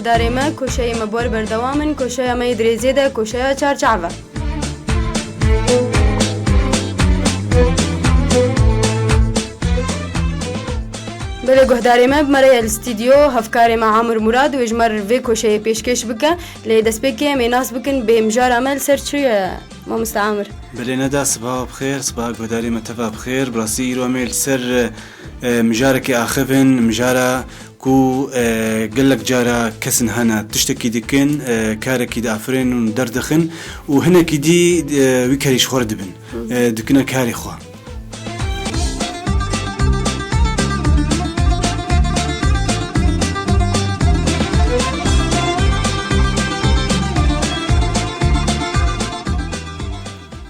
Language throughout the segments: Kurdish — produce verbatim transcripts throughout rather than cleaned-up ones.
Darê me, koşeyê me bor berdewam in, koşeya me yê dirêzê de koşeya çarçav e. Belê guhdarê me, bi me re ye li stûdyo, hevkarê me Amir Murad, wê ji me re vê koşeyê pêşkêş bike, lê destpêkê em ê nas bikin bê mijara me li ser çi ye, mamoste Amir? Belê Neda, sibaha bi xêr, sibaha guhdarê me teva bi xêr. Bi rastî îro em ê li ser, e, mijarekê axivin, mijara ku, e, gelek cara kesin hene tiştekî dikin, e, karekî diafirînin û derdixin û hinekî dî, e, wî kerî ji xwe re dibin. E, dikine karê xwe.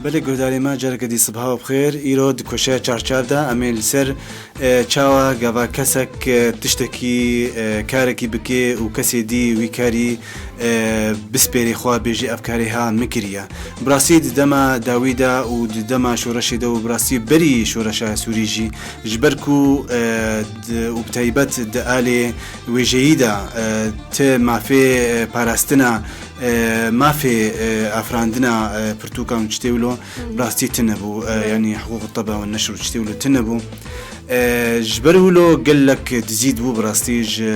Belê guhdarê me, careke dî sibaha bi xêr. Îro di koşeya çarçav de em ê li ser, e, çawa gava kesek, e, tiştekî, e, karekî bike û kesê dî wî karî, e, bispêrê xwe, bêjî ev karê ha min kiriye. Bi rastî di dema dawî de û di dema şoreşê de û bi rastî berî şoreşa Sûrî jî, ji ber ku, e, di, û bi taybet di alê wêjeyî de, e, ti mafê, e, parastina, e, mafê, e, afirandina, e, pirtûkan û tiştê wilo, bi rastî tune bû, e, yanî hiqûq tebe û neşr û tiştê wilo tune bû. E, ji ber wilo gelek dizî dibû bi rastî ji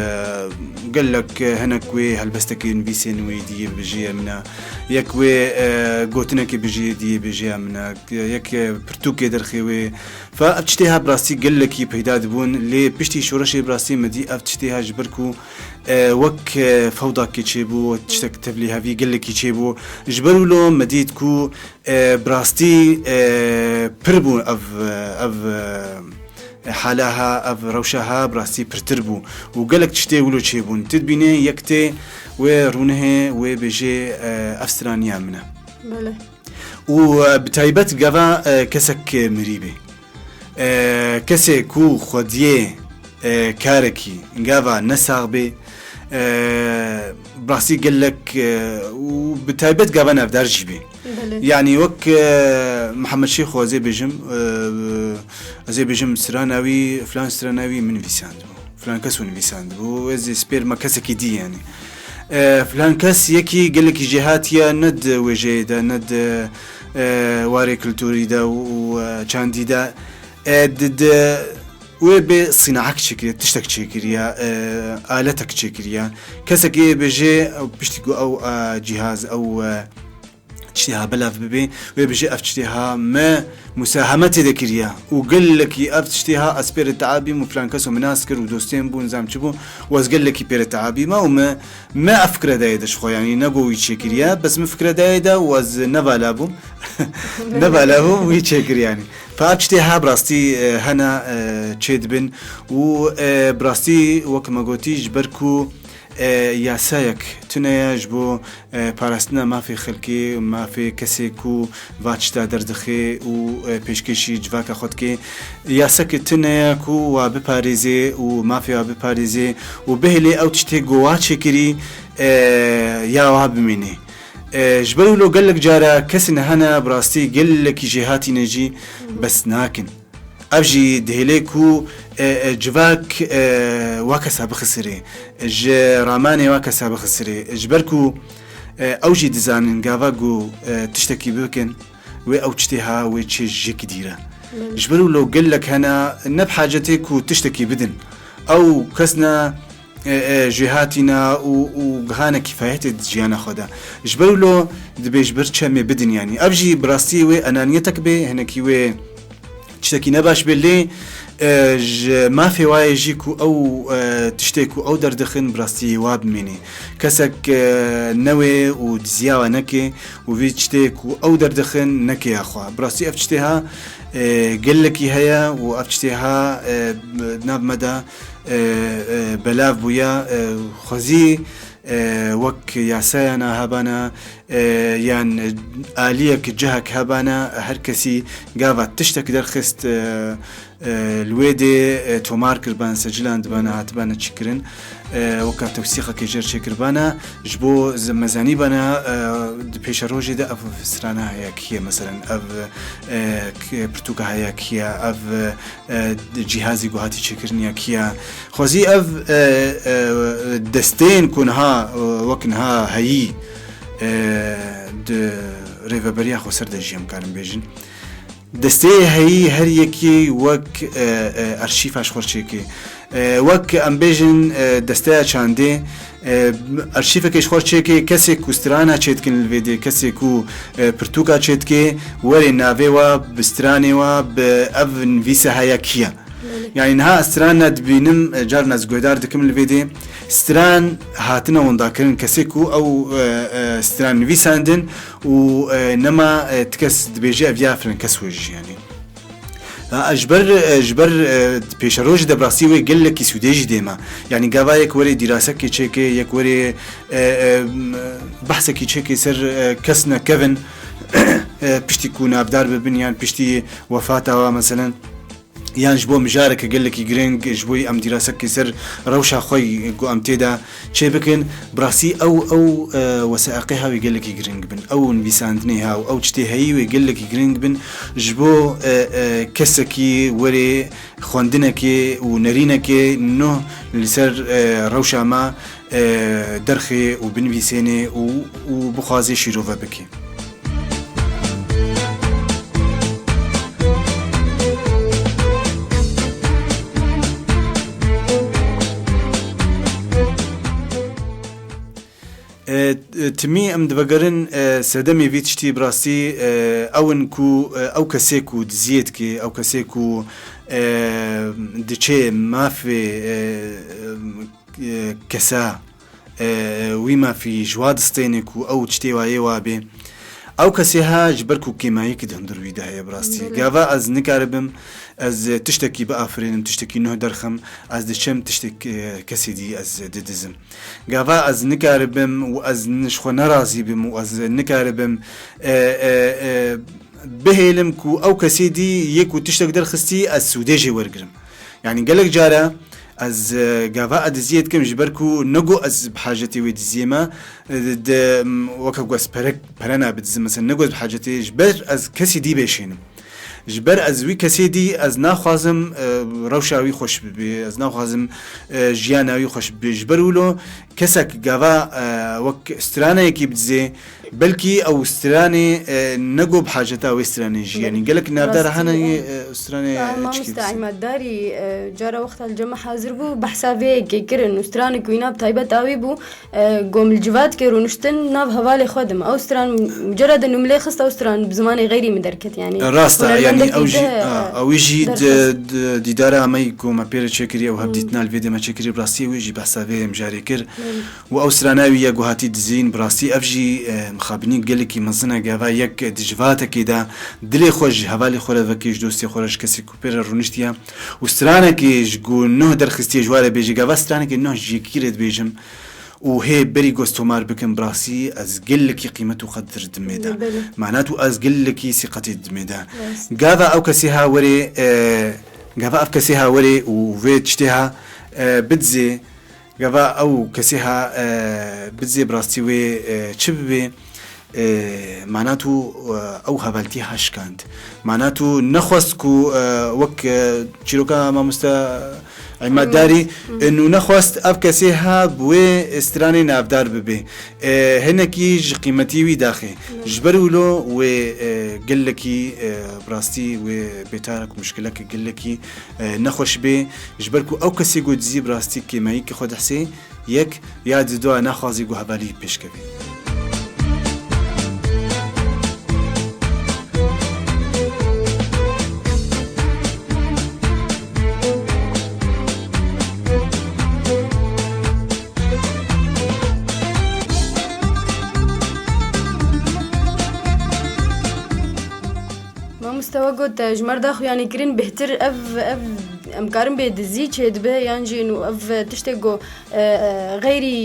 gelek hinek wê helbestekê nivîsên wê diyê bijî emine. Yek wê, e, gotinekê bijî diyê bijî emine. Yek, e, pirtûkê derxê wê. Fa ev tiştê ha bi rastî gelekî peyda dibûn. Lê piştî şoreşê bi rastî me dî ev tiştê ha ji ber ku, e, wek, e, fewdakê çêbû, wek tiştek tevlîhevî gelekî çêbû. Ji ber wilo me dît ku, e, bi rastî, e, pir bû ev, ev, e, hala ha, ev rewşa ha bi rastî pirtir bû û gelek tiştê wilo çêbûn. Tu dibînê yek tê wê rûnihê wê bêjê, e, ev straniya min e. Belê. Û, e, bi taybet gava, e, kesek mirî bê. E, kesê ku xwediyê, e, karekî gava nesax bê, e, bi rastî gelek, e, û bi taybet gava navdar jî bê. Belê. Yanî wek, e, Mihemed Şêxo ez ê bêjim, e, ez ê bêjim strana wî, filan strana wî min nivîsandibû. Filan kes û nivîsandibû. Ez ê spêrma kesekî dî yanî. E, filan kes yekî gelekî jêhatî ye, ne di wêjeyê de, ne di, e, warê kulturî de û, û, e, çandî de. E, di, di, wê bê sînaek çêkiriye, tiştek çêkiriye, e, aletek çêkiriye. Kesekî ê bêjê, ew piştî ku ew, e, cîhaz, ew, e, tiştê ha belav bibê, wê bêjê ev tiştê ha me musahemetê de kiriye. Û gelekî ev tiştê ha ez pê re teabîm û filan kes û min nas kir û dostên bûn, zam çi bû, û ez gelekî pê re teabîme û me, me ev fikre dayê de ji xwe, yanî ne go wî çêkiriye, bes min fikre dayê de û ez nevala bûm. Nevala bûm, wî çêkir yanî. Fa ev tiştê ha bi rastî, e, hene, e, çêdibin û, e, bi rastî wek me gotî ji ber ku, e, yasayek tune ye ji bo, e, parastina mafê xelkê, mafê kesê ku va tişta derdixe û, e, pêşkêşî civaka xwe dike. Yaseke tune ye ku wa biparêze û mafê wa biparêze û bihêle ew tiştê ku wa çêkirî, e, ya wa bimîne. E, ji ber wilo gelek cara kesên hene bi rastî gelekî jêhatî ne jî bes nakin. Ev jî dihêle ku, e, e, civak, e, wa kesa bixisirê, ji ramanê wa kesa bixisirê. Ji ber ku, e, ew jî dizanin gava ku, e, tiştekî bikin, wê ew tiştê ha wê çê ji jêkî dî re. Belê. Ji ber wilo gelek hene ne bi hacetê ku tiştekî bidin. Ew kes ne e, e, jêhatî ne û, û gihane kîfayetê di jiyana xwe de. Ji ber wilo dibê ji ber çemê bidin yanî. Ev jî bi rastî wê enaniyetek bê, hinekî wê tiştekî ne baş bê lê, e, ji mafê wayê jî ku ew, e, tiştê ku ew derdixin bi rastî wa bimînî. Kesek, e, newê û diziya we neke û vî tiştê ku ew derdixin neke ya xwe. Bi rastî ev tiştê ha, e, gelekî heye û ev tiştê ha, e, nav me de e, e, belav bûye, e, xwezî, e, wek yasayana hebana, e, yan aliyek cihek hebana, her kesî gava tiştek derxist, e, e, li wê dê, e, tomar kirban, secilan dibana, hatibana çikirin. e, weka tewsîqekê jêr çêkiribana, ji bo z-, me zanîbana, e, di pêşerojê de ev strana heye kî ye, meselen, ev, e, k-, pirtûka heye kî ye, ev, e, cîhazî ku hatî çêkirin ya kî ye. Xwezî ev, e, e, desteyên ku niha, e, wek niha heyî, e, di rêveberiya xweser de jî em karin bêjin. Desteyê heyî her yekî wek, e, e, arşîfa ji xwe çêkê. E, wek em bêjin, e, desteya çandê, e, arşîfekê ji xwe çêkê, kesê ku strana çêdikin li vê dê, kesê ku, e, pirtûka çêdikê, werê navê wa, bi stranê wa, bi ev nivîsa heye kî ye. Belê. Yani niha strana dibînim, e, carna ez guhdar dikim li vê dê. Stran hatine windakirin, kesê ku ew, e, e, stran nivîsandin, û, e, nema, e, ti kes dibêje ev ya filan kes wê jî, yani. Ha, ji ber, e, ji ber, e, pêşerojê de bi rastî wê gelekî sûdê jî dê me. Yani gava yek werê dîrasekê çêkê, yek werê, e, e, m-, behsekî çêkê ser, e, kes nekevin, e, piştî ku navdar bibin yan piştî wefata wa meselen. Yan ji bo mijareke gelekî giring, ji bo em dîrasekê ser rewşa xwe ku em tê de çê bikin, bi rastî ew, ew, e, weseqê hawî gelekî giring bin. Ew nivîsandinê ha û ew tiştê heyî wê gelekî giring bin ji bo, e, e, kesekî werê xwendinekê û nerînekê nû li ser, e, rewşa me, e, derxê û binivîsênê û, û bixwazê şîrove bikê. E, e, timî em divegerin, e, sedemê vî tiştî bi rastî, e, ew in ku, e, ew kesê ku diziyê dike, ew kesê ku, e, diçe mafê, e, e, kesa, e, wî mafî ji wa distêne ku ew tiştê wayê wa bê. Ew kesê ha ji ber ku kêmayî ki di hundir wî de heye bi rastî. Belê. Gava ez nikaribim, ez tiştekî biafirînim, tiştekî nuh derxim, ez diçim tiştek, e, kesê dî ez didizim. Gava ez nikaribim û ez n-, ji xwe nerazî bim û ez nikaribim, e, e, e, bihêlim ku ew kesê dî yê ku tiştek derxistî ez sûdê jê wergirim. Yani gelek cara ez, e, gava ez diziyê dikim ji ber ku nego ez bi hacetê wê diziyê me, e, de, m, weke ku ez pere, pere nabidizim, mesela nego ez bi hacetê, ji ber ez kesî dî bêşênim. Ji ber ez wî kesê dî ez naxwazim, e, rewşa wî xweş bibe, ez naxwazim, e, jiyana wî xweş bibe. Ji ber wilo kesek gava, e, wek straneyekî bidizê, belkî ew stranê, e, nego bi haceta wê stranê jî. Belê. Yanî gelek navdar hene, e, stranê, e, çikê bidizê. Mamoste Ehmed Darî, e, cara wexta li cem me hazir bû, behsa vê yekê kirin û stranek wîna bi taybet awî bû. E, ku em li civatkê rûniştin nav hevalê xwe dim. Ew stran, mucerede nû min lê xist, ew stran bi zimanê xeyrî min derket, yanî. E, rast e, yanî hunermendekî ew jî, deh, a, ew jî di, derxist. Di dîdara me ku me pê re çêkirî, ew hevdîtina li vê dê me çêkirî, bi rastî wê jî behsa vê mijarê kir. Belê. Û ew strana wî ye ku hatî dizîn, bi rastî ev jî, e, mixabinî gelekî mezin e, gava yek di civatekê de dilê xwe ji hevalê xwe re vekê, ji dostê xwe re, ji kesê ku pê re rûniştiye. Û stranekê ji ku nuh derxistiye ji wa re bêje, gava stranekê nuh ji yekî re dibêjim. Û hê berî ku ez tomar bikim, bi rastî ez gelekî qîmet û qedir dimê de. Belê. Mana tu ez gelekî sîqetê dimê de. Rast. Gava ew kesê ha werê, e, gava ev kesê ha werê û vê tiştê ha, e, bidizê, gava ew kesê ha, e, bidizê bi rastî wê, e, çi bibê? E, mana tu, e, ew hevaltî ha şikand. Mana tu nexwest ku, e, wek, e, çîroka mamoste Îmad Darî, hmm, e, nû nexwest ev kesê ha bi wê stranê navdar bibe. E, hinekî ji qîmetî wî daxê. Hmm. Ji ber wilo wê, e, gelekî, e, bi rastî wê bêtarek û muşkilek gelekî, e, nexweş bê. Ji ber ku ew kesê ku dizî bi rastî kêmayî ki xwe dihsê, yek ya di dua naxwazî ku hevalî pêşkevê. Mamoste we got, e, ji me re daxuyanî kirin bêhtir ev, ev Em karin bê dizî çêdibe yan jî û ev tiştê ku, e, e, xeyrî,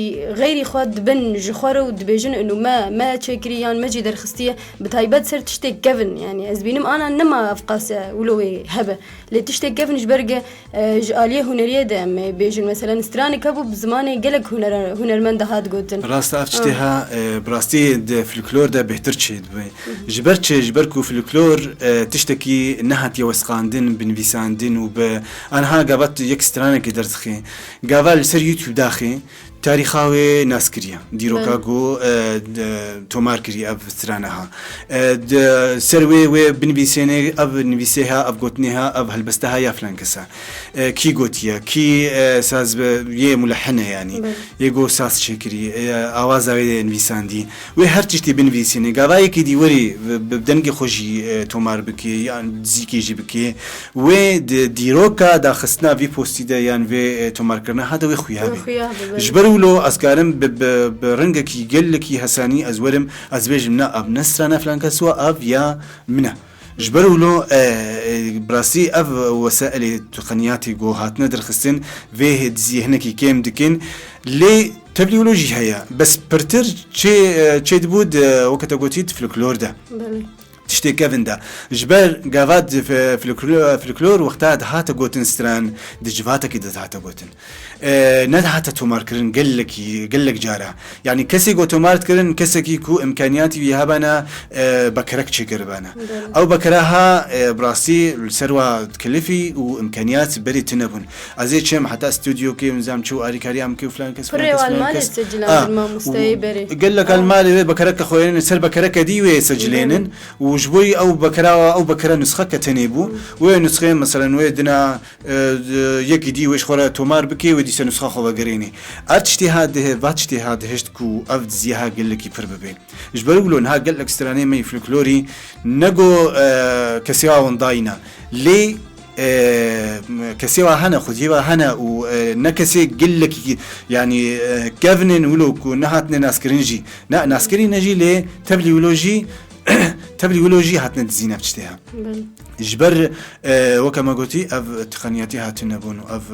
xeyrî xwe dibin ji xwe re û dibêjin û me, me çêkirî yan me jî derxistiye, bi taybet ser tiştê kevin. Yani ez bînim ana nema ev qas e, wilo wê hebe. Lê tiştê kevin ji ber ge, e, ji aliyê huneriyê de em ê bêjin. Mesela stranê kebû bi zimanê gelek huner-, hunermend de hat gotin. Rast e, ev tiştê ha, e, bi rastî di folklor de bêhtir çêdibe. Ji ber çi? Ji ber ku folklor, e, tiştekî nehatiye wesxandin, binivîsandin û bi anha gava tu yek stranekê derdixî. Gava li ser YouTube daxî, tarîxa wê nas kiriye. Dîroka Belê. ku, e, d-, tomar kiriye ev strane ha. E, di ser wê, wê binivîsênê, ev nivîsê ha, ev gotinê ha, ev helbeste ha ya filan kesa. E, kî gotiye, kî, e, saz be, yê mulehine yani. Belê. Yê go saz çêkirî, e, awaza wê nivîsandî. Wê her tiştî binivîsînê. Gava yekî dî werî bi, bi dengê xwe jî, e, tomar bikê, yan dizîkê jî bikê. Wê di dîroka daxistina vî postî de yan vê, e, tomarkirina ha de wê xuya Wê be. xuya be, belê. Ji ber wilo ez karim bi, bi, bi rengekî gelekî hesanî ez werim, ez bêjim, na, ev ne strana filan kes wa, ev ya min e. Ji ber wilo, e, e, bi rastî ev wesailê teqeniyatê ku hatine derxistin, vê diziyê hinekî kêm dikin. Lê tevlî wilo jî heye. Bes pirtir çê, e, çêdibû di, weke te gotî, di folklor de. Belê. Tiştê kevin de. Ji ber gava di fe-, folklor, folklor wexta dihate gotin stran, di civatekî de dihate gotin. E, nedihate tomarkirin gelekî, gelek cara. Yani kesê ku tomar dikirin, kesekî ku imkaniyatî wî hebana, e, bekerek çêkiribana. Belê. Ew bekera ha, e, bi rastî li ser wa dikilifî û imkaniyat berê tune bûn. Ez ê çim heta studyokê û nizam çi û arîkariya min kê û filan kes, filan Pirê kes, wan filan malê kes. secilendin Ah, mamosteyê û berê. gelek Ah. malê wê bekereke xwe yên ser bekereke dî wê secilênin. Belê. Û ji bo ew bekera, ew bekera nusxeke tenê bû. Hmm. Wê nusxê, meselen, wê dina, e, yekî dî wê ji xwe re tomar bikê, wê dîse nusxa xwe vegerênê. Ev tiştê ha dihe-, va tiştê ha dihişt ku ev diziya ha gelekî pir bibe. Ji ber wilo niha gelek stranê me yê folklorî ne go, e, kesê wa wendayî ne. Lê, e, kesê wa hene, xwediyê wa hene û, e, ne kesê gelekî, yanî, e, kevin in wilo ku nehatine naskirin jî. Ne, naskirî ne jî lê tevlî wilo jî, tevlî wilo jî hatine dizîn ev tiştê ha. Belê. Ji ber, e, weke me gotî, ev teqeniyatî hatine bûn û ev,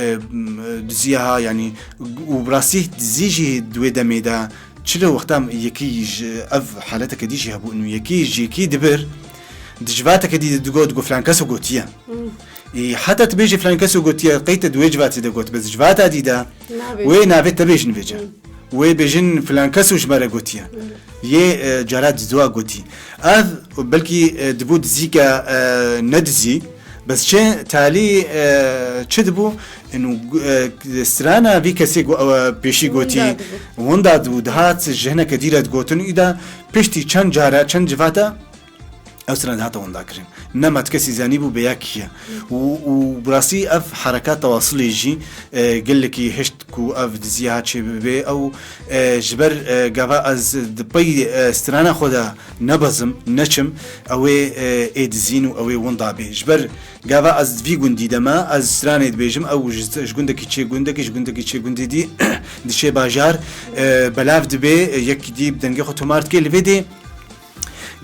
e, m, diziya ha, yanî, û bi rastî dizî jî di wê demê de çilo wexta yekî ji ev haleteke dî jî hebû, û yekî ji yekî dibir, di civateke dî de digot, digot, filan keso gotiye. Hmm. Ê, heta tu bêjî filan keso gotiye, qey te di wê civatê de got, bes civata dî de Nabêjin. wê navê te bêjin vêce. Hmm. Wê bêjin filan keso ji me re gotiye. Hmm. Yê, e, cara didoa gotî. Ev belkî, e, dibû dizîke, e, ne dizî, bes çi talî, e, çi dibû? Inu, e, strana vî kesê go-, e, pêşî gotî, Winda dibû. winda dibû, dihat ji hineke dî re digotin, îda piştî çend cara, çend civata ev strana dihate winda kirin. Nema ti kesî zanîbû bêya kî ye. Û, û bi rastî ev herekat tewasilê jî, e, gelekî hişt ku ev diziya çê bibe ew, e, ji ber, e, gava ez di pey, e, strana xwe de nebezim, neçim, ew ê, e, ê dizîn û ew ê winda bê. Ji ber gava ez vî gundî de me, ez stranê dibêjim, ew ji, ji gundekî çê gundekî, ji gundekî çê gundê dî diçê bajar, e, belav dibe, e, yekî dî bi dengê xwe tomar dike, li vê dê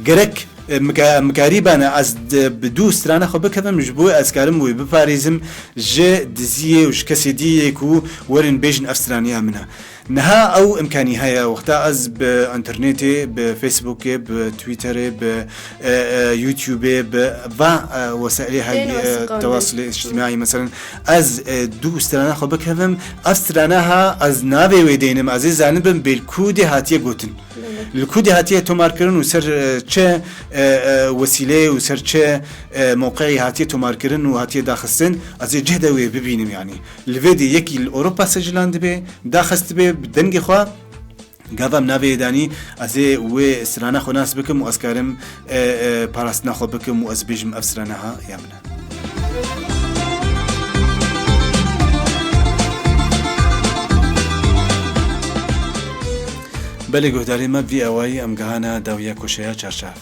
gerek, e, mika-, mikarî bane ez di, bi dû strana xwe bikevim, ji bo ez karim wê biparêzim ji diziyê û ji kesê dî yê ku werin bêjin ev straniya min e. Niha ew imkanî heye, wexta ez bi înternetê, bi Facebookê, bi Twitterê, bi, e, e, YouTubeê, bi va, e, wesailê Tên heyî, e, wesiqandê. tewasilê îctîmaî, meselen, ez, e, dû strana xwe bikevim, ev strana ha ez navê wê dênim, ez ê zanibim bê li ku dê hatiye gotin. Belê. Li ku dê hatiye tomarkirin û ser, e, çi, e, e, wesîleyê û ser çi, e, mewqeyê hatiye tomarkirin û hatiye daxistin, ez ê cih de wê bibînim, yanî. Li vê dê yekî li Ewropa secilan dibe, daxist dibe, bi dengê xwe, gava min navê yê danî, ez ê wê strana xwe nas bikim û ez karim, e, e, parastina xwe bikim û ez bêjim ev strana ha ya min e. Belê guhdarê me, vî awayî em gihana dawiya koşeya çarçav.